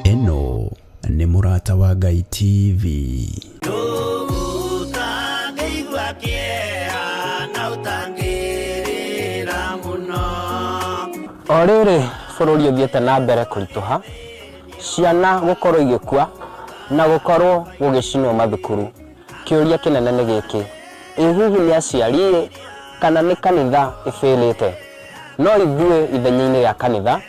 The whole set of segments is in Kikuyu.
Ĩno nĩ Mũrata wa Ngai TV. O rĩrĩ bũrũri ũthiĩte na mbere kũritũha, ciana gũkorwo igĩkua na gũkorwo gũgĩcinwo mathukuru, kĩũria kĩnene nĩ gĩkĩ, ĩ hihi nĩ aciari-ĩ kana nĩ kanitha ĩbĩrĩte? No ithuĩ ithenya-inĩ rĩa kanitha,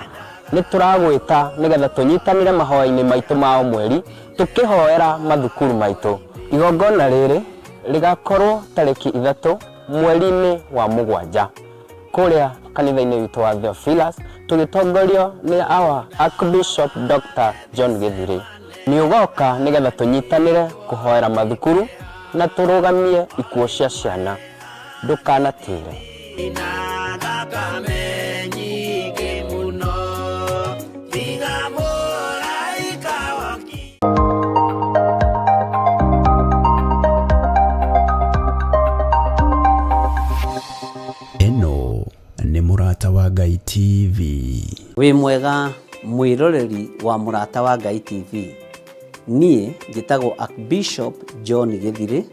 nĩ tũragwĩta nĩgetha tũnyitanĩre mahoya-inĩ maitũ ma o mweri tũkĩhoera mathukuru maitũ. Igongona rĩrĩ rĩgakorwo tarĩki 3 mweri-inĩ wa mũgwanja kũrĩa kanitha-inĩ witũ wa Theophilus tũgĩtongorio nĩ our Archbishop Doctor John Gĩthirĩ. Nĩ ũgoka nĩgetha tũnyitanĩre kũhoera mathukuru na tũrũgamie ikuũ cia ciana. Ndũkanatĩre. Ĩno nĩ Mũrata wa Ngai TV. Wĩ mwega mwĩroreri wa Mũrata wa Ngai TV. Niĩ njĩtagwo Archbishop John Gĩthirĩ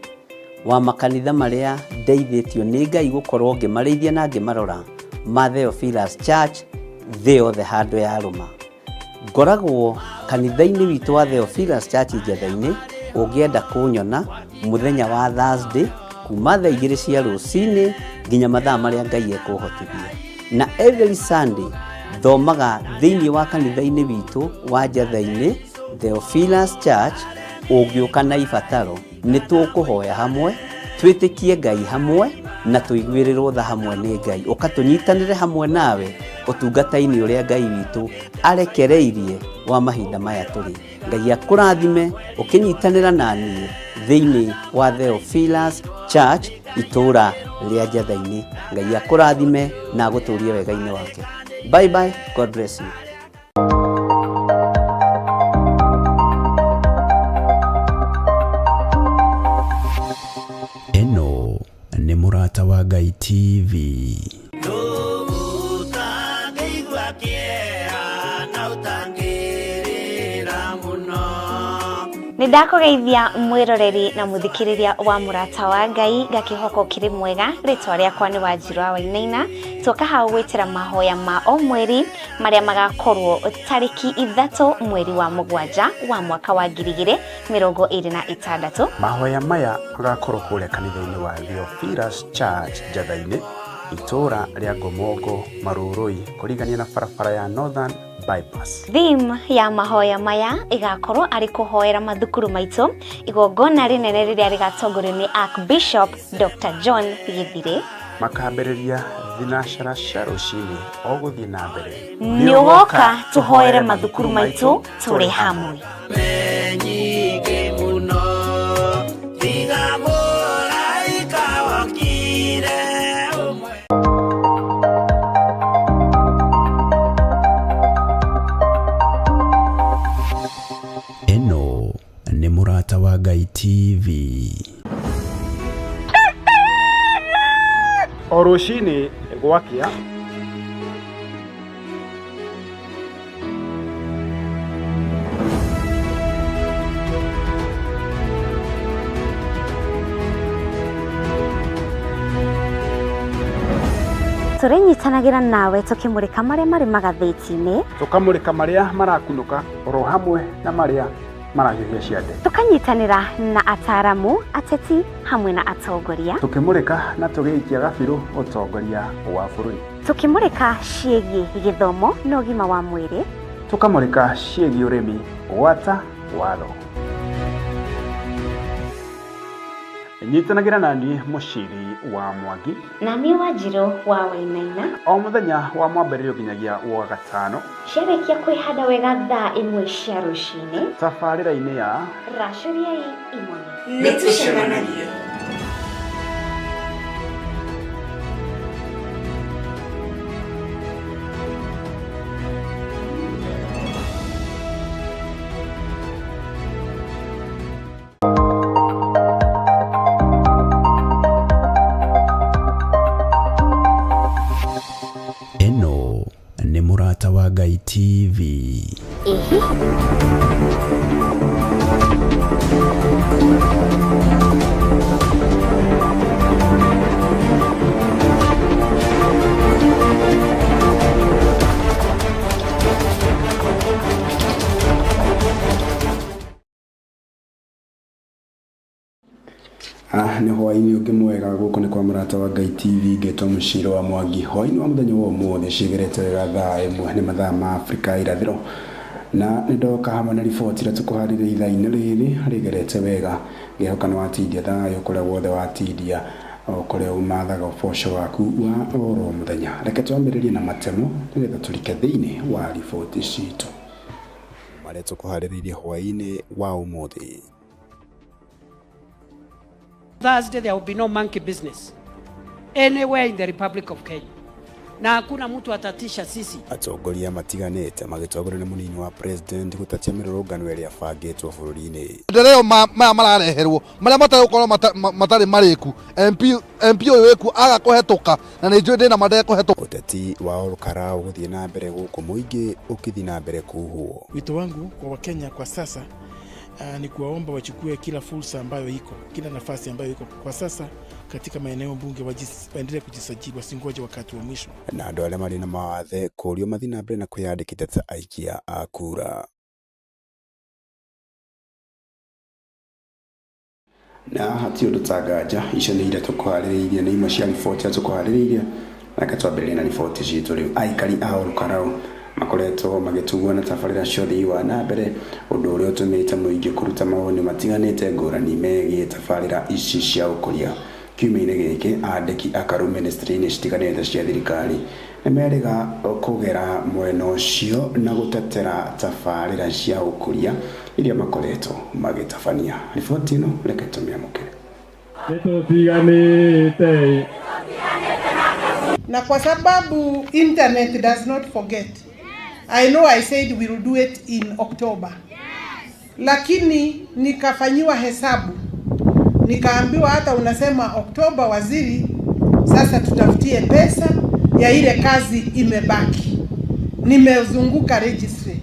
wa makanitha marĩa ndeithĩtio nĩ Ngai gũkorwo ngĩmarĩithia na ngĩmarora ma Theophilus Church thĩ yothe handũ yarũma. Ngoragwo kanitha-inĩ witũ wa Theophilus Church Njetha-inĩ, ũngĩenda kũnyona mũthenya wa Thursday kuma thaa 2 cia rũcinĩ nginya mathaa marĩa Ngai ekũhotithia. Na every Sunday thomaga thĩinĩ wa kanitha-inĩ witũ wa Njetha-inĩ Theophilus Church, ũngĩũka na ibataro nĩ tũkũhoya hamwe, twĩtĩkie Ngai hamwe na tũiguĩrĩrwo tha hamwe nĩ Ngai. Ũka tũnyitanĩre hamwe nawe ũtungata-inĩ ũrĩa Ngai witũ arekereirie wa mahinda maya tũrĩ. Ngai akũrathime ũkĩnyitanĩra na niĩ thĩinĩ wa Theophilus Church itũũra rĩa Njetha-inĩ. Ngai akũrathime na agũtũrie wega-inĩ wake. Bye bye, God bless you. Ĩno nĩ Mũrata wa Ngai TV. Nĩ ndakũgeithia mwĩroreri na mũthikĩrĩria wa Mũrata wa Ngai, ngakĩhoka ũkĩrĩ mwega. Rĩtwa rĩakwa nĩ Wanjirũ wa Wainaina. Tuoka hau gwĩtĩra mahoya ma o mweri marĩa magakorwo tarĩki 3 mweri wa mũgwanja wa mwaka wa 2026. Mahoya maya magakorwo kũrĩa kanitha-inĩ wa Theophilus Church Njatha-inĩ, itũũra rĩa Ngomongo, Marũrũi, kũrigania na barabara ya Northern Bypass. Theme ya mahoya maya ĩgakorwo arĩ kũhoera mathukuru maitũ, igongona rĩnene rĩrĩa rĩgatongorio nĩ Archbishop Dr. John Gĩthirĩ. Makambĩrĩria thinacara cia rũcinĩ o gũthiĩ na mbere. Nĩ ũgoka tũhoere mathukuru maitũ tũrĩ hamwe. Ĩno nĩ Mũrata wa Ngai TV. O rũcinĩ gwakĩa. Tũrĩnyitanagĩra nawe tũkĩmũrĩka marĩa marĩ magathĩti-inĩ, tũkamũrĩka marĩa marakunũka oro hamwe na marĩa marahiũhia ciande, tũkanyitanĩra na ataaramu, ateti hamwe na atongoria, tũkĩmũrĩka na tũgĩikia gabirũ ũtongoria wa bũrũri, tũkĩmũrĩka ciĩgiĩ gĩthomo na ũgima wa mwĩrĩ, tũkamũrĩka ciĩgiĩ ũrĩmi gwata watho. Nyitanagĩra na niĩ Mũciri wa Mwangi na niĩ Wanjirũ wa Wainaina o mũthenya wa mwambĩrĩrio nginyagia wa gatano ciarĩkia kwĩhanda wega thaa 1 cia rũcinĩ tabarĩra-inĩ ya Racũriai Imone. Nĩ tũcemanagie. Ĩno nĩ Mũrata wa Ngai TV. Ĩ Nĩ hwaĩ-inĩ ũngĩ mwega gũkũ nĩ kwa Mũrata wa Ngai TV ngetwo Mũciro wa Mwangi. Hwaĩ-inĩ wa mũthenya wa ũmũthĩ ciĩgerete wega thaa 1 nĩ mathaa ma Afrika ya irathĩro, na nĩ ndoka hamwe na riboti ĩrĩa tũkũharĩria ithaa-inĩ rĩrĩ rĩgerete wega. Ngĩhoka nĩ watindia thayũ kũrĩa guothe watindia, o kũrĩa ũmathaga ũboco waku wa oro mũthenya. Reke twambĩrĩrie na matemo nĩgetha tũrike thĩinĩ wa riboti citũ marĩa tũkũharĩrĩirie hwaĩ-inĩ wa ũmũthĩ. Thursday there will be no monkey business anywhere in the Republic of Kenya, na hakuna mtu atatisha sisi. Atongoria matiganĩte magĩtongorio nĩ mũnini wa president gũtetia mĩrũrũngano ĩrĩa ĩbangĩtwo bũrũri-inĩ. Maendeleo maya marareherwo marĩa matarĩ gũkorwo matarĩ marĩku, MP MP ũyũ wĩkuo aga kũhetũka, na nĩ njũĩ ndĩna ma ndekũhetũka. Ũteti wa Olkarau gũthiĩ na mbere gũkũ mũingĩ ũkĩthiĩ na mbere kuhwo. Wito wangu kwa Wakenya kwa sasa ni kuwaomba wachukue kila fursa ambayo iko, kila nafasi ambayo iko kwa sasa katika maeneo bunge, waendelee kujisajili, wasingoje wakati wa mwisho. Na andũ arĩa marĩ na mawathe kũũrio mathiĩ na mbere na kwĩyandĩkithia ta aikia a kura. Na hatirĩ ũndũ ta nganja, icio nĩ iria tũkũharĩrĩirie, nĩ imwe cia riboti iria tũkũharĩrĩirie. Reke twambĩrĩrie na riboti citũ rĩu. Aikari a Olkarau makoretwo magĩtugwo na tabarĩra cia ũthii wa na mbere, ũndũ ũrĩa ũtũmĩte mũingĩ kũruta mawoni matiganĩte ngũrani megiĩ tabarĩra ici cia ũkũria. Kiumia-inĩ gĩkĩ, andĩki akaru ministry-inĩ citiganĩte cia thirikari nĩ merĩga kũgera mwena ũcio na gũtetera tabarĩra cia ũkũria iria makoretwo magĩtabania. Riboti ĩno reke tũmĩamũkĩre. Nĩtũtiganĩte. Na kwa sababu internet does not forget, I know I said we will do it in October, lakini nikafanyiwa hesabu, nikaambiwa hata unasema Oktoba waziri, sasa tutafutie pesa ya ile kazi imebaki. Nimezunguka registry,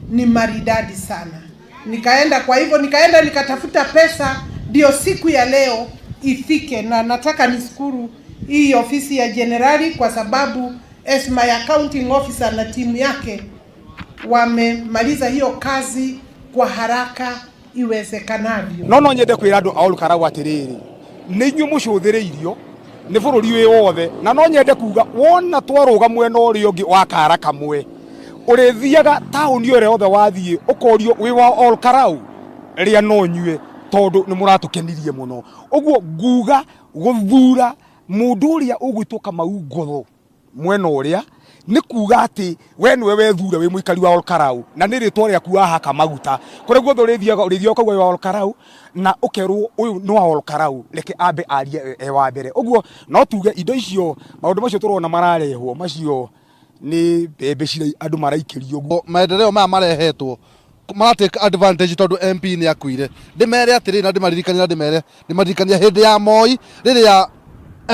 ni maridadi sana. Nikaenda, kwa hivyo nikaenda nikatafuta pesa ndio siku ya leo ifike, na nataka nishukuru hii ofisi ya generali kwa sababu as my accounting officer na timu yake wamemaliza hiyo kazi kwa haraka iwezekanavyo. No nyende kwira andu a Olkarau atiriri, nĩ inyuĩ mũcũthĩrĩirio nĩ bũrũri wĩ wothe, na no nyende kuga wona twarũga mwena ũrĩa ũngĩ wa kara kamwe, ũrĩthiaga taũni ĩrĩa yothe wathiĩ ũkorio wĩ wa Olkarau, rĩa no nyue tondũ nĩ mũratũkenirie mũno. Ũguo nguga gũthura mũndũ ũrĩa ũgwĩtwo Kamau Ngotho mwena ũrĩa nĩ kuga atĩ we nĩwe wethure wĩ mũikari wa Olkarau, na nĩ rĩtwa rĩaku wahaka maguta kũrĩa guothe ũrĩthiaga ũrĩthiaga ũkauga wĩ wa Olkarau, na ũkerwo ũyũ nĩ wa Olkarau, reke ambe arie e wa mbere. Ũguo no tuge indo icio, maũndũ macio tũrona mararehwo macio nĩ mbembe ciria andũ maraikĩrio. Maendeleo maya marehetwo mara take advantage tondu MP nĩ akuire. Ndĩmere atĩrĩ na ndĩmaririkanie na ndĩmere ndĩmaririkanie hĩndĩ ya Moi rĩrĩa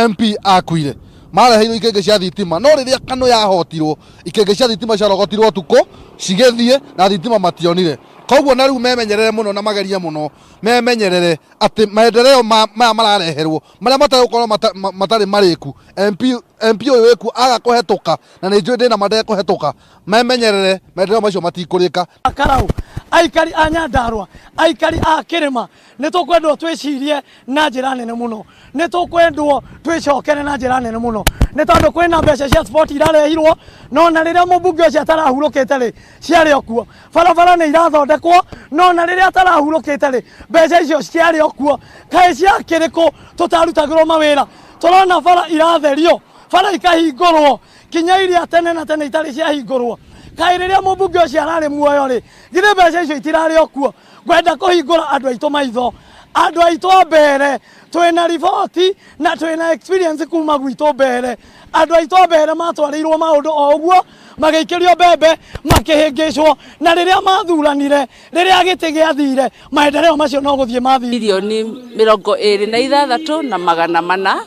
MP akuire mareheirwo ikenge cia thitima, no rĩrĩa Kanu yahotirwo ikenge cia thitima ciarogotirwo ũtukũ cigĩthiĩ na thitima mationire. Koguo na rĩu memenyerere mũno na magerie mũno memenyerere atĩ maendeleo maya marareherwo marĩa matarĩ gũkorwo matarĩ marĩku, MP MP ũyũ wĩkuo aga kũhetũka, na nĩ njũĩ ndĩna ma ndekũhetũka, memenyerere maendeleo macio matikũrĩka. Karau aikari a Nyandarua, aikari a Kĩrĩma, nĩ tũkwendwo twĩcirie na njĩra nene mũno, nĩ tũkwendwo twĩcokere na njĩra nene mũno, nĩ tondũ kwĩna mbeca cia sport irarehirwo, no na rĩrĩa mũmbunge ũcio atarahurũkĩte rĩ, ciarĩ o kuo. Barabara nĩ irathondekwo, no na rĩrĩa atarahurũkĩte rĩ, mbeca icio ciarĩ o kuo. Kaĩ ciakĩrĩ kũ tũtarutagĩrwo mawĩra? Tũrona bara iratherio, bara ikahingũrwo kinya iria tene na tene itarĩ ciahingũrwo. Kaĩ rĩrĩa mũmbunge ũcio ararĩ muoyo rĩ, githĩ mbeca icio itirarĩ o kuo? Ngwenda kũhingũra andũ aitũ maitho, andũ aitũ a mbere, twĩna riboti na twĩna experience kuma gwitũ mbere. Andũ aitũ a mbere matwarĩirwo maũndũ o ũguo, magĩikĩrio mbembe, makĩhĩngĩcwo, na rĩrĩa mathuranire, rĩrĩa gĩtĩ gĩathire, maendeleo macio no gũthiĩ mathire. Milioni 26,400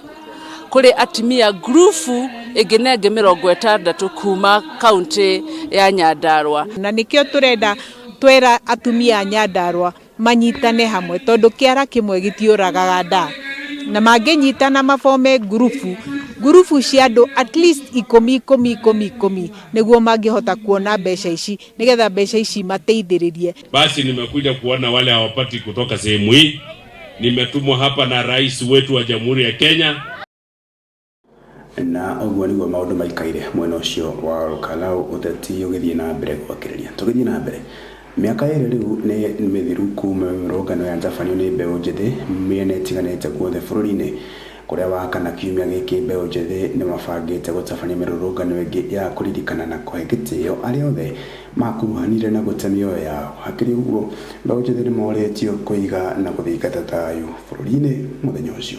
Kũrĩ atimia ngurubu ĩngĩ na ĩngĩ 60 kuma kaunti ya Nyandarua. Na nĩkĩo tũrenda twera atumia a Nyandarua manyitane hamwe tondũ kĩara kĩmwe gĩtiũragaga nda, na mangĩnyitana mabome ngurubu ngurubu cia andũ at least 10 10 10 10 nĩguo mangĩhota kuona mbeca ici nĩgetha mbeca ici mateithĩrĩrie. Basi nimekuja kuona wale hawapati kutoka sehemu hii. Nimetumwa hapa na rais wetu wa Jamhuri ya Kenya. Na ũguo nĩguo maũndũ maikaire mwena ũcio wa Olkalau, ũteti ũgĩthiĩ na mbere gwakĩrĩria. Tũgĩthiĩ na mbere, mĩaka 2 rĩu nĩ mĩthiru kuma mĩrũrũngano yatabanio nĩ mbeũ njĩthĩ mĩena ĩtiganĩte guothe bũrũri-inĩ, kũrĩa wakana kiumia gĩkĩ mbeũ njĩthĩ nĩ mabangĩte gũtabania mĩrũrũngano ĩngĩ ya kũririkana na kũhe gĩtĩo arĩa othe makuruhanire na gũte mĩoyo yao. Hakĩrĩ ũguo, mbeũ njĩthĩ nĩ morĩtio kũiga na gũthingata thayũ bũrũri-inĩ mũthenya ũcio.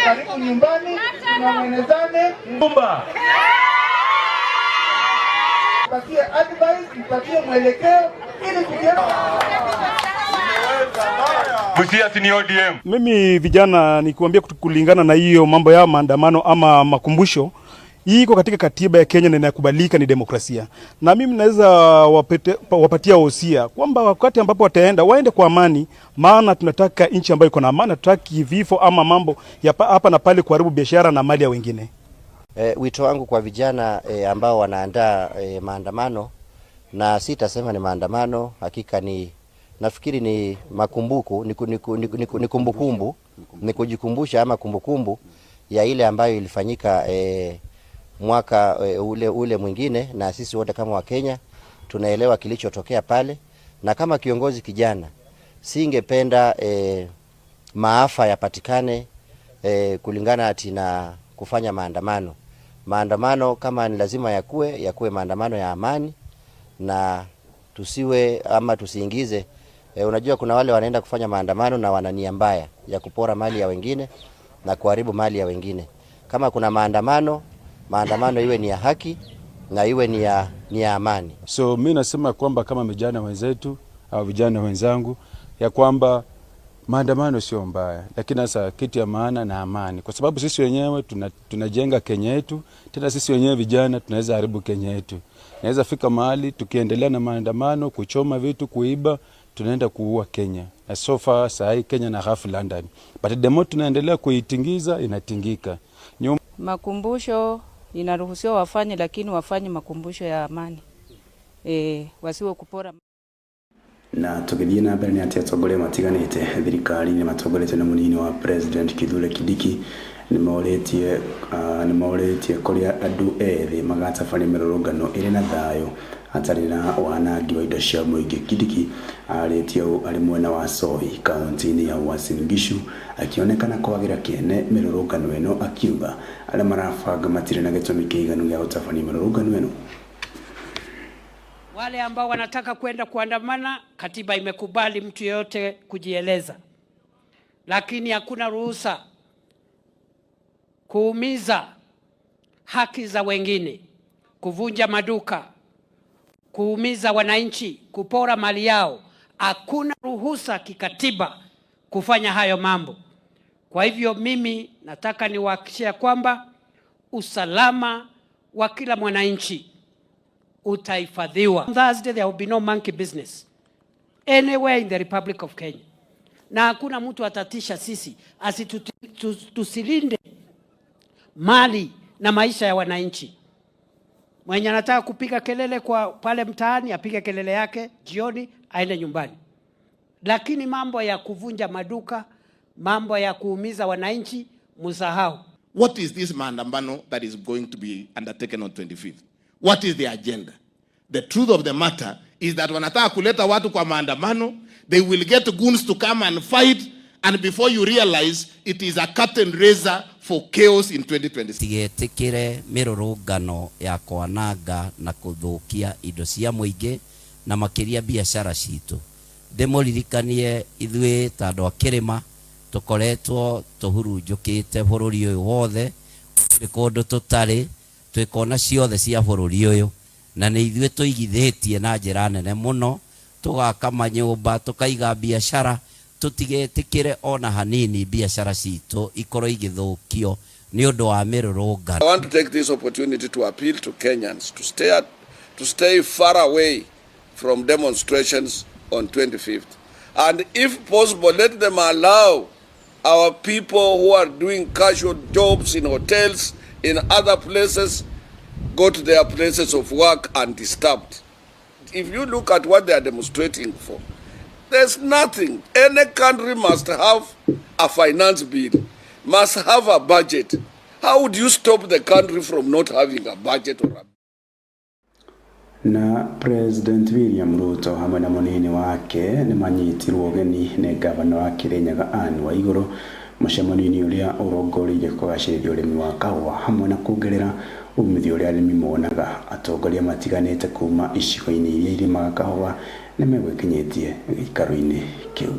Karibu nyumbani, tunanenezane nyumba. Mpatie advice, mpatie mwelekeo ili tukienda. Busia si ni ODM. Mimi vijana nikuambia kulingana na hiyo mambo ya maandamano ama makumbusho, hii iko katika katiba ya Kenya na inakubalika, ni demokrasia. Na mimi naweza wapatia wosia kwamba wakati ambapo wataenda waende kwa amani, maana tunataka nchi ambayo iko na amani, hatutaki vifo ama mambo ya hapa na pale kuharibu biashara na mali ya wengine. Wito wangu kwa vijana ambao wanaandaa maandamano, na sitasema ni maandamano, hakika ni nafikiri ni makumbuku, ni ni kumbukumbu, ni kujikumbusha ama kumbukumbu ya ile ambayo ilifanyika mwaka ule mwingine, na sisi wote kama Wakenya tunaelewa kilichotokea pale. Na kama kiongozi kijana singependa maafa yapatikane kulingana ati na kufanya maandamano. Maandamano kama ni lazima yakuwe maandamano ya amani, na tusiwe ama tusiingize. Unajua kuna wale wanaenda kufanya maandamano na wana nia mbaya ya kupora mali ya wengine na kuharibu mali ya wengine. Kama kuna maandamano, maandamano iwe ni ya haki na iwe ni ya amani. So mi nasema kwamba kama vijana wenzetu au vijana wenzangu ya kwamba maandamano sio mbaya, lakini sasa kitu ya maana na amani, kwa sababu sisi wenyewe tunajenga Kenya yetu. Tena sisi wenyewe vijana tunaweza haribu Kenya yetu. Naweza fika mahali tukiendelea na maandamano, kuchoma vitu, kuiba, tunaenda kuua Kenya. Na so far saa hii Kenya na half London, but the more tunaendelea kuitingiza inatingika. Makumbusho inaruhusiwa wafanye, lakini wafanye makumbusho ya amani. Wasiwe kupora. Na tũgĩthiĩ na mbere nĩ atĩ atongoria matiganĩte thirikari-inĩ matongoretio nĩ mũnini wa President Kithure Kindiki nĩmorĩtie kũrĩa andũ ethĩ magatabania mĩrũrũngano ĩrĩ na thayũ hatarĩ na wanangi wa indo cia mũingĩ. Kindiki arĩtie ũũ arĩ mwena wa Soy kaunti-inĩ ya Uasin Gishu, akĩonekana kwagĩra kĩene mĩrũrũngano ĩno, akiuga arĩa marabanga matirĩ na gĩtũmi kĩiganu gĩa gũtabania mĩrũrũngano ĩno. Wale ambao wanataka kwenda kuandamana, katiba imekubali mtu yeyote kujieleza, lakini hakuna ruhusa kuumiza haki za wengine, kuvunja maduka, kuumiza wananchi, kupora mali yao. Hakuna ruhusa kikatiba kufanya hayo mambo. Kwa hivyo mimi nataka niwahakikishie kwamba usalama wa kila mwananchi utahifadhiwa. On Thursday there will be no monkey business anywhere in the Republic of Kenya. Na hakuna mtu atatisha sisi tusilinde mali na maisha ya wananchi. Mwenye anataka kupiga kelele kwa pale mtaani apige kelele yake jioni, aende nyumbani. Lakini mambo ya kuvunja maduka, mambo ya kuumiza wananchi, msahau. What is this maandamano that is going to be undertaken on 25th? What is the agenda? The truth of the matter is that wanataka kuleta watu kwa maandamano, they will get goons to come and fight, and before you realize, it is a curtain raiser for chaos in 2026. Tigetikire mirurungano ya kwananga na kuthukia indo cia muingi na makiria biashara citu. Ndimuririkanie ithuĩ ta andũ a kĩrĩma tũkoretwo tũhurunjũkĩte bũrũri ũyũ wothe, gũtirĩ kũndũ tũtarĩ, twĩ kona ciothe cia bũrũri ũyũ, na nĩ ithuĩ tũigithĩtie na njĩra nene mũno, tũgaka manyũmba, tũkaiga biashara, Tũtigetĩkĩre o na hanini biacara citũ ikorwo igĩthũkio nĩ ũndũ wa mĩrũrũngano. I want to take this opportunity to appeal to Kenyans to stay, at, to stay far away from demonstrations on 25th. And if possible, let them allow our people who are doing casual jobs in hotels, in other places, go to their places of work undisturbed. If you look at what they are demonstrating for, there's nothing. Any country must have a finance bill, must have a budget. How would you stop the country from not having a budget or a Na President William Ruto hamwe na mũnini wake nĩ manyitirwo ũgeni nĩ ngavana wa Kirinyaga Anne Waigũrũ mũcemanio-inĩ ũrĩa ũrongoreirie kũgacĩrithia ũrĩmi wa kahũa hamwe na kuongerera umithio ũrĩa arĩmi monaga. Atongoria matiganĩte kuma icigo-inĩ iria irĩmaga kahũa nĩ megwĩkinyĩtie gĩikaro-inĩ kĩu.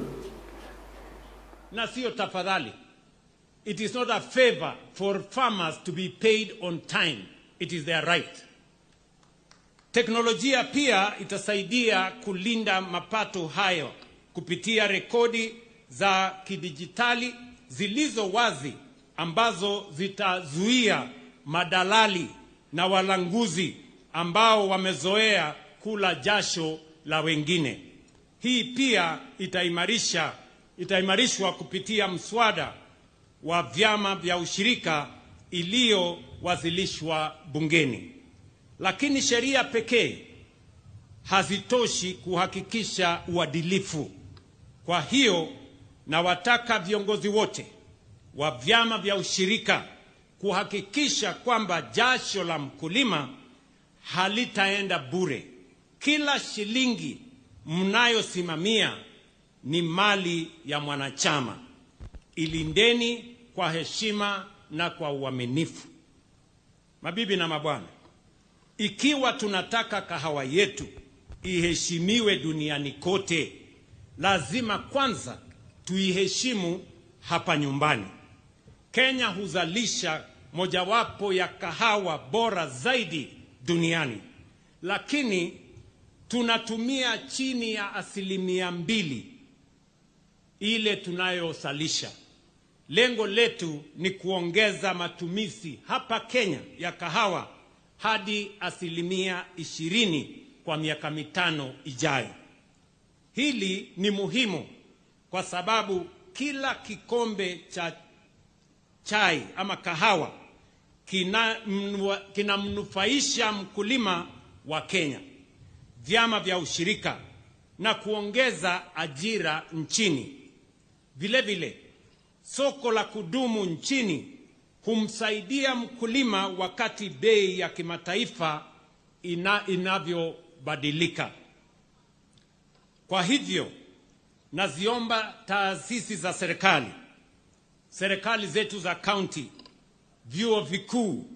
Na sio tafadhali. It is not a favor for farmers to be paid on time. It is their right. Teknolojia pia itasaidia kulinda mapato hayo kupitia rekodi za kidijitali zilizo wazi ambazo zitazuia madalali na walanguzi ambao wamezoea kula jasho la wengine. Hii pia itaimarisha itaimarishwa kupitia mswada wa vyama vya ushirika iliyowasilishwa bungeni. Lakini sheria pekee hazitoshi kuhakikisha uadilifu. Kwa hiyo nawataka viongozi wote wa vyama vya ushirika kuhakikisha kwamba jasho la mkulima halitaenda bure. Kila shilingi mnayosimamia ni mali ya mwanachama. Ilindeni kwa heshima na kwa uaminifu. Mabibi na mabwana, ikiwa tunataka kahawa yetu iheshimiwe duniani kote, lazima kwanza tuiheshimu hapa nyumbani. Kenya huzalisha mojawapo ya kahawa bora zaidi duniani, lakini tunatumia chini ya 2% ile tunayosalisha. Lengo letu ni kuongeza matumizi hapa Kenya ya kahawa hadi 20% kwa miaka 5 ijayo. Hili ni muhimu kwa sababu kila kikombe cha chai ama kahawa kinamnufaisha mkulima wa Kenya, vyama vya ushirika na kuongeza ajira nchini. Vile vile, soko la kudumu nchini humsaidia mkulima wakati bei ya kimataifa inavyobadilika. Kwa hivyo, naziomba taasisi za serikali, serikali zetu za kaunti, vyuo vikuu,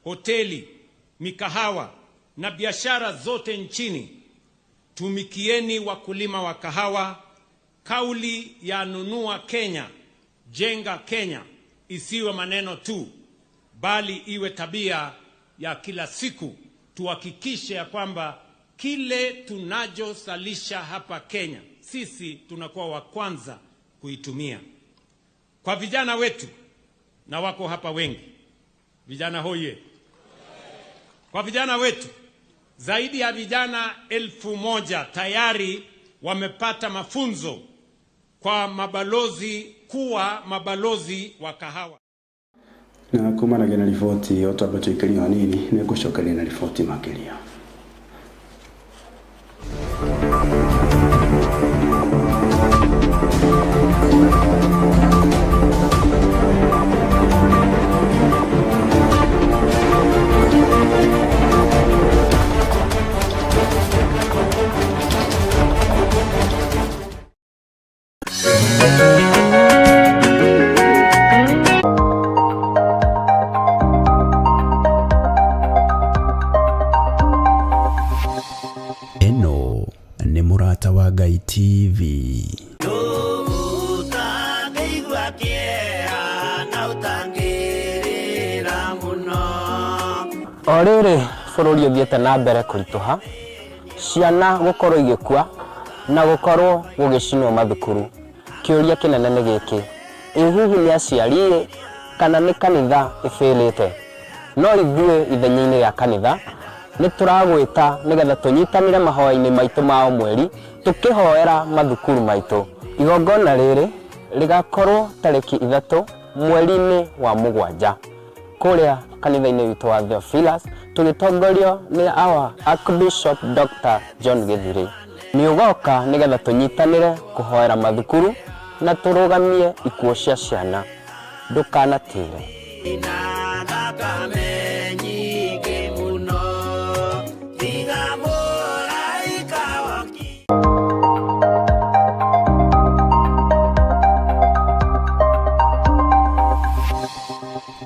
hoteli, mikahawa na biashara zote nchini, tumikieni wakulima wa kahawa. Kauli ya nunua Kenya, jenga Kenya isiwe maneno tu, bali iwe tabia ya kila siku. Tuhakikishe ya kwamba kile tunachosalisha hapa Kenya, sisi tunakuwa wa kwanza kuitumia. Kwa vijana wetu, na wako hapa wengi, vijana hoye. Kwa vijana wetu, zaidi ya vijana 1000 tayari wamepata mafunzo kwa mabalozi kuwa mabalozi wa kahawa. Na kumanagia na riboti ĩyo twambe tũikĩrio hanini nĩ ngũcokeria na riboti makĩria. Ĩno nĩ Mũrata wa Ngai TV. Ũtangĩigua kĩeha na ũtangĩrĩra mũno. O rĩrĩ bũrũri ũthiĩte na mbere kũritũha, ciana gũkorwo igĩkua na gũkorwo gũgĩcinwo mathukuru, Kĩũria kĩnene nĩ gĩkĩ, ĩ hihi nĩ aciari-ĩ kana nĩ kanitha ĩbĩrĩte? No ithuĩ ithenya-inĩ rĩa kanitha nĩ tũragwĩta nĩgetha tũnyitanĩre mahoya-inĩ maitũ ma o mweri tũkĩhoera mathukuru maitũ. Igongona rĩrĩ rĩgakorwo tarĩki 3 mweri-inĩ wa mũgwanja kũrĩa kanitha-inĩ witũ wa Theophilus tũgĩtongorio nĩ our Archbishop Dr. John Gĩthirĩ. Nĩ ũgoka nĩgetha tũnyitanĩre kũhoera mathukuru na tũrũgamie ikuũ cia ciana. Ndũkanatĩre. Thakame nyingĩ mũno tiga mũraika woki.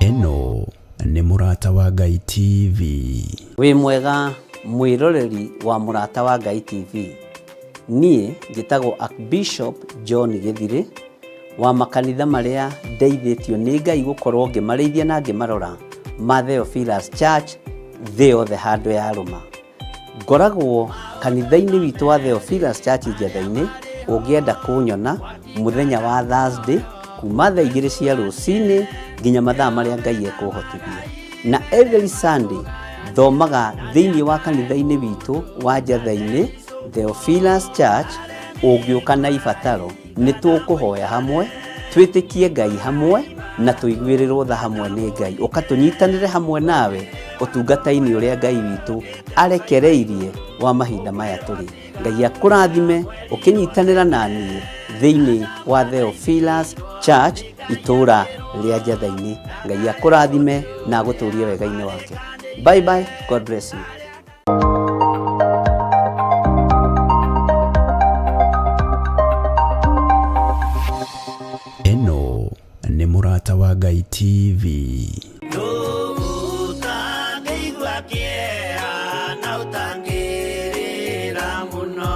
Ĩno nĩ Mũrata wa Ngai TV. Wĩ mwega mwĩroreri wa Mũrata wa Ngai TV. Niĩ njĩtagwo Archbishop John Gĩthirĩ wa makanitha marĩa ndeithĩtio nĩ Ngai gũkorwo ngĩmarĩithia na ngĩmarora ma Theophilus Church thĩ yothe handũ yarũma. Ngoragwo kanitha-inĩ witũ wa Theophilus Church Njetha-inĩ, ũngĩenda kũnyona mũthenya wa Thursday kuma thaa 2 cia rũcinĩ nginya mathaa marĩa Ngai ekũhotithia. Na every Sunday thomaga thĩinĩ wa kanitha-inĩ witũ wa Njetha-inĩ Theophilus Church, ũngĩũka na ibataro nĩ tũkũhoya hamwe, twĩtĩkie Ngai hamwe na tũiguĩrĩrwo tha hamwe nĩ Ngai. Ũka tũnyitanĩre hamwe nawe ũtungata-inĩ ũrĩa Ngai witũ arekereirie wa mahinda maya tũrĩ. Ngai akũrathime ũkĩnyitanĩra na niĩ thĩinĩ wa Theophilus Church itũũra rĩa Njetha-inĩ. Ngai akũrathime na agũtũrie wega-inĩ wake. Bye bye, God bless you. Ĩno nĩ Mũrata wa Ngai TV. Ũtangĩigua kĩeha na ũtangĩrĩra mũno.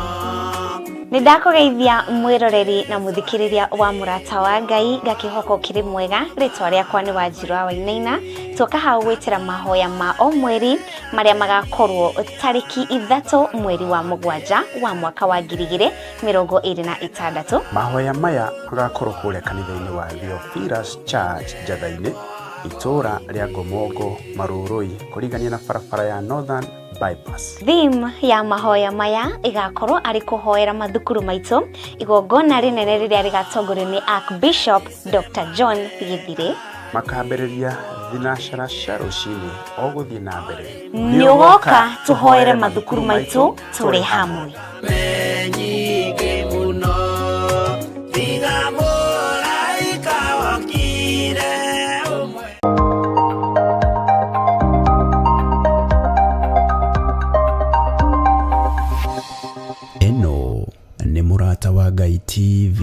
Nĩ ndakũgeithia mwĩroreri na mũthikĩrĩria wa Mũrata wa Ngai, ngakĩhoka ũkĩrĩ mwega. Rĩtwa rĩakwa nĩ Wanjirũ wa Wainaina. Tuoka hau gwĩtĩra mahoya ma o mweri marĩa magakorwo tarĩki 3 mweri wa mũgwanja wa mwaka wa 2026. Mahoya maya magakorwo kũrĩa kanitha-inĩ wa Theophilus Church Njatha-inĩ, itũũra rĩa Ngomongo, Marũrũi, kũrigania na barabara ya Northern Bypass. Theme ya mahoya maya ĩgakorwo arĩ kũhoera mathukuru maitũ, igongona rĩnene rĩrĩa rĩgatongorio nĩ Archbishop Dr. John Gĩthirĩ. Makambĩrĩria thinacara cia rũcinĩ o gũthiĩ na mbere. Nĩ ũgoka tũhoere mathukuru maitũ tũrĩ hamwe. Nyingĩ mũno tiga mũraika wokire ũmwe. Ĩno nĩ Mũrata wa Ngai TV.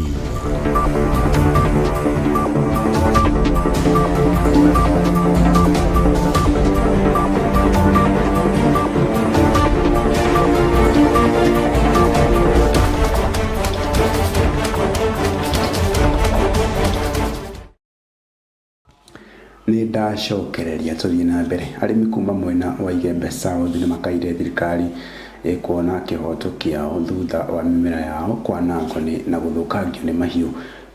Nĩ ndacokereria tũthiĩ na mbere. Arĩmi kuma mwena wa Igembe South nĩ makaire thirikari ĩkuona kĩhoto kĩao thutha wa mĩmera yao kwanangwo nĩ na gũthũkangio nĩ mahiũ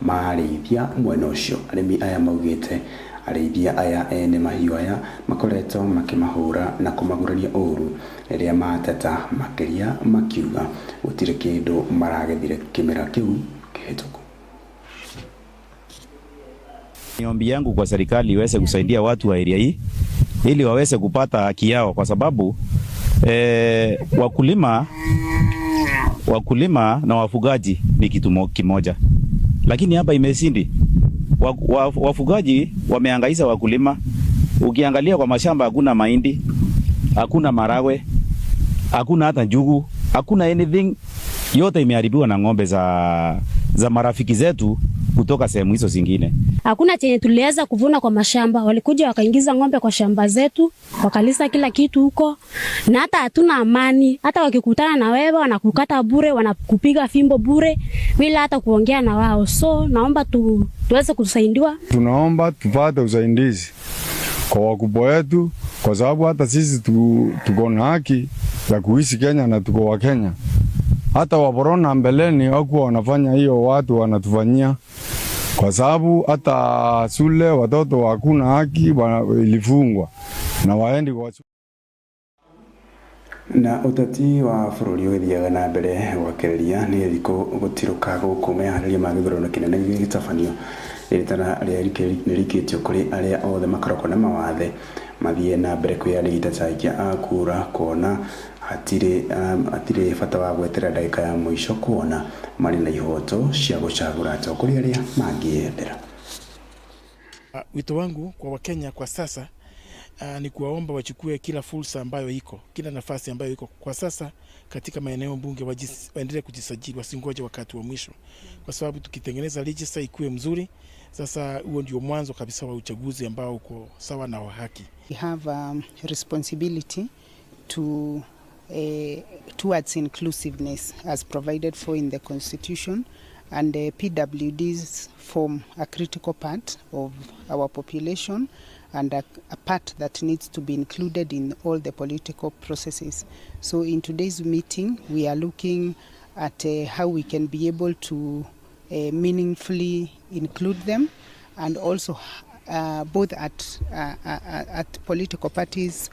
ma arĩithia mwena ũcio. Arĩmi aya maugĩte arĩithia aya ene mahiũ aya makoretwo makĩmahũra na kũmaguraria ũru rĩrĩa mateta, makĩria makiuga gũtirĩ kĩndũ maragethire kĩmera kĩu kĩhĩtũku. Ni ombi yangu kwa serikali iweze kusaidia watu wa area hii ili waweze kupata haki yao, kwa sababu wakulima na wafugaji ni kitu kimoja, lakini hapa imesindi. Wafugaji wamehangaisha wakulima. Ukiangalia kwa mashamba hakuna mahindi, hakuna maragwe, hakuna hata njugu, hakuna anything, yote imeharibiwa na ng'ombe za marafiki zetu kutoka sehemu hizo zingine. Hakuna chenye tuliweza kuvuna kwa mashamba. Walikuja wakaingiza ng'ombe kwa shamba zetu, wakalisa kila kitu huko, na hata hatuna amani. Hata wakikutana na wewe wanakukata bure, wanakupiga fimbo bure bila hata kuongea na wao. So naomba tuweze kusaidiwa. Tunaomba tupate usaidizi kwa wakubwa wetu, kwa sababu hata sisi tuko na haki ya kuishi Kenya na tuko wa Kenya. Hata Waborona mbeleni hawakuwa wanafanya hiyo, watu wanatufanyia kwa sababu hata shule watoto hakuna haki, ilifungwa na waendi kwa Na ũteti wa bũrũri ũgĩthiaga na mbere gwakĩrĩria nĩ thikũ gũtirũka gũkũ meharĩria ma gĩthurano kĩnene gĩgĩtabanio rĩtana nĩrĩikĩtio kũrĩ arĩa othe makoragwo na mawathe mathiĩ na mbere kwĩyandĩkithia ta aikia a kura kuona hatirĩ bata wa gweterera ndagĩka ya mũico kuona marĩ na ihoto cia gũcagũra atongoria arĩa mangĩendera. Wito wangu kwa Wakenya kwa sasa ni kuwaomba wachukue kila fursa ambayo iko, kila nafasi ambayo iko kwa sasa katika maeneo bunge, waendelee kujisajili, wasingoje wakati wa mwisho, kwa sababu tukitengeneza register ikuwe mzuri, sasa huo ndio mwanzo kabisa wa uchaguzi ambao uko sawa na wa haki. We have a responsibility to towards inclusiveness as provided for in the Constitution, and PWDs form a critical part of our population and a part that needs to be included in all the political processes. So in today's meeting, we are looking at how we can be able to meaningfully include them, and also both at political parties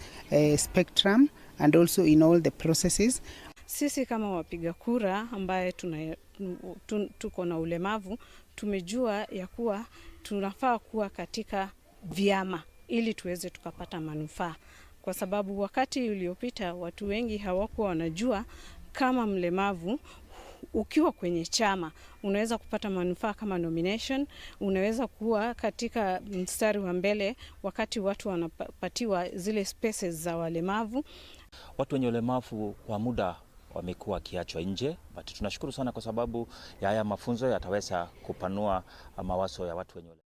spectrum and also in all the processes. Sisi kama wapiga kura ambaye tuko na ulemavu, tumejua ya kuwa tunafaa kuwa katika vyama ili tuweze tukapata manufaa, kwa sababu wakati uliopita watu wengi hawakuwa wanajua kama mlemavu ukiwa kwenye chama unaweza kupata manufaa kama nomination, unaweza kuwa katika mstari wa mbele wakati watu wanapatiwa zile spaces za walemavu. Watu wenye ulemavu kwa muda wamekuwa wakiachwa nje, but tunashukuru sana kwa sababu ya haya mafunzo yataweza kupanua mawazo ya watu wenye ulemavu.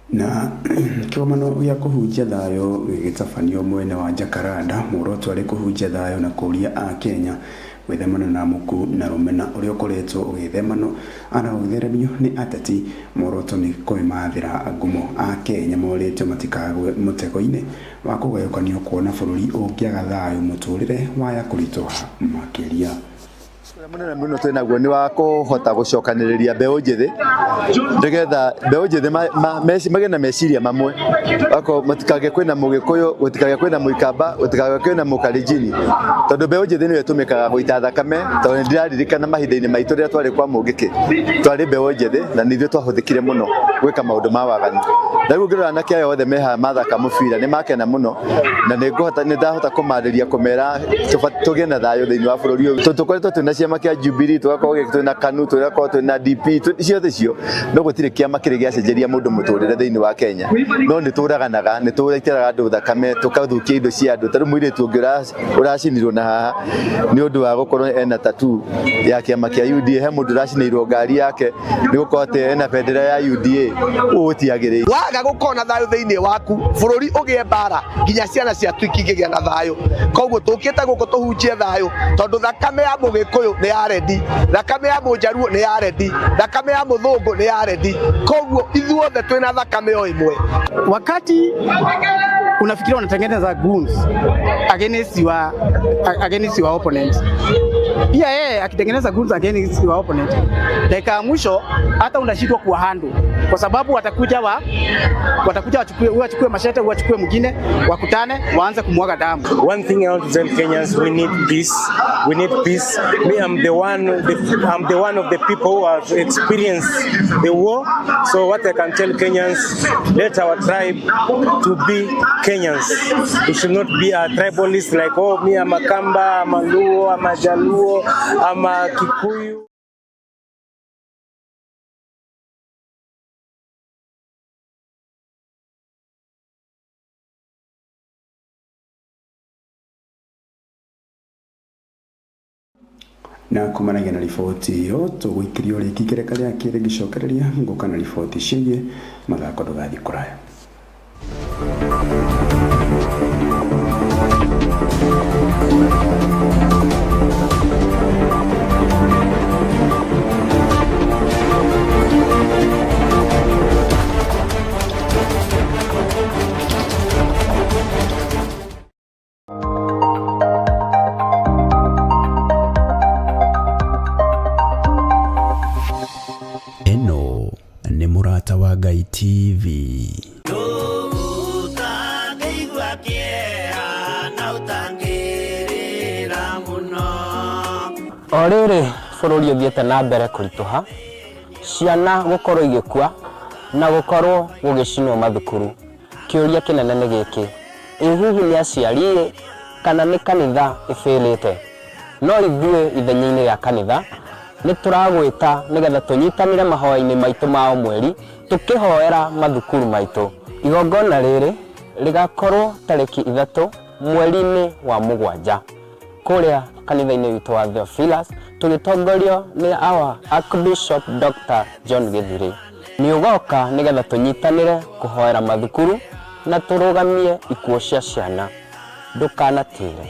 Na kĩgomano gĩa kũhunjia thayũ gĩgĩtabanio mwena wa Jacaranda, muoroto arĩ kũhunjia thayũ na kũũria Akenya gwĩthemana na muku na rũmena ũrĩa ũkoretwo ũgĩthemanwo ana ũgĩtheremio nĩ ateti. Muoroto nĩ kwĩmathĩra ngumo. Akenya morĩtio matikagwe mũtego-inĩ wa kũgayũkanio kuona bũrũri ũngĩaga thayũ mũtũrĩre waya kũritũha makĩria. Ũrĩa mũnene mũno twĩ naguo nĩ wa kũhota gũcokanĩrĩria mbeũ njĩthĩ nĩgetha mbeũ njĩthĩ magĩe na meciria mamwe, akorwo matikagĩe kwĩna Mũgĩkũyũ, gũtikagĩe kwĩna Mũikamba, gũtikagĩe kwĩna Mũkalenjini, tondũ mbeũ njĩthĩ nĩyo ĩtũmĩkaga gũita thakame. Tondũ nĩndĩraririkana mahinda-inĩ maitũ rĩrĩa twarĩ kwa Mũngĩkĩ, twarĩ mbeũ njĩthĩ na nĩ ithuĩ twahũthĩkire mũno gwĩka maũndũ ma waganu. Na rĩu ngĩrora anake aya othe me haha mathaka mũbira nĩ makena mũno, na nĩ ndahota kũmarĩria kũmera tũgĩe na thayũ thĩinĩ wa bũrũri ũyũ. Tondũ tũkoretwo twĩna ciama kĩa Jubilee, tũgakorwo twĩna KANU, tũgakorwo twĩna DP, ciothe icio, no gũtirĩ kĩama kĩrĩ gĩacenjeria mũndũ mũtũrĩre thĩinĩ wa Kenya. No nĩ tũraganaga, nĩ tũitĩraga andũ thakame, tũkathũkia indo cia andũ. Ta rĩu mũirĩtu ũngĩ ũracinirwo na haha nĩ ũndũ wa gũkorwo ena tattoo ya kĩama kĩa UDA, he mũndũ ũracinĩirwo ngari yake nĩ gũkorwo atĩ ena bendera ya UDA. Ũũ gũtiagĩrĩire. Waga gũkorwo na thayũ thĩinĩ waku, bũrũri ũgĩe mbara, nginya ciana ciatu ikĩngĩgĩa na thayũ. Koguo tũkĩte gũkũ tũhunjie thayũ, tondũ thakame ya Mũgĩkũyũ nĩ ya rendi, thakame ya Mũnjaruo nĩ ya rendi, thakame ya Mũthũngũ nĩ ya rendi. Koguo ithuothe twĩna thakame o ĩmwe. Wakati unafikiria unatengeneza goons against your opponent, pia yeye akitengeneza goons against your opponent, dakika ya mwisho hata unashindwa kuwa handle, kwa sababu watakuja wachukue mashete, wachukue mwingine, wakutane waanze kumwaga damu. One thing I want to tell Kenyans, we need peace. We need peace. Me, I'm the one of the people who have experienced the war. So what I can tell Kenyans, let our tribe to be Kenyans. We should not be a tribalist like, oh, me, I'm a Kamba, I'm a Luo, I'm a Jaluo, I'm a Kikuyu. Na kumanagia na riboti ĩyo tũgũikĩrio rĩngĩ ikereka rĩa kerĩ ngĩcokereria ngũka na riboti ciĩgiĩ mathako. Ndũgathiĩ kũraya. O rĩrĩ bũrũri ũthiĩte na mbere kũritũha, ciana gũkorwo igĩkua na gũkorwo gũgĩcinwo mathukuru, kĩũria kĩnene nĩ gĩkĩ, ĩ hihi nĩ aciari-ĩ kana nĩ kanitha ĩbĩrĩte? No ithuĩ ithenya-inĩ rĩa kanitha nĩ tũragwĩta nĩgetha tũnyitanĩre mahoya-inĩ maitũ ma o mweri tũkĩhoera mathukuru maitũ. Igongona rĩrĩ rĩgakorwo tarĩki 3 mweri-inĩ wa mũgwanja kũrĩa kanitha-inĩ witũ wa Theophilus tũgĩtongorio nĩ our Archbishop Dr. John Gĩthirĩ. Nĩ ũgoka nĩgetha tũnyitanĩre kũhoera mathukuru na tũrũgamie ikuũ cia ciana. Ndũkanatĩre.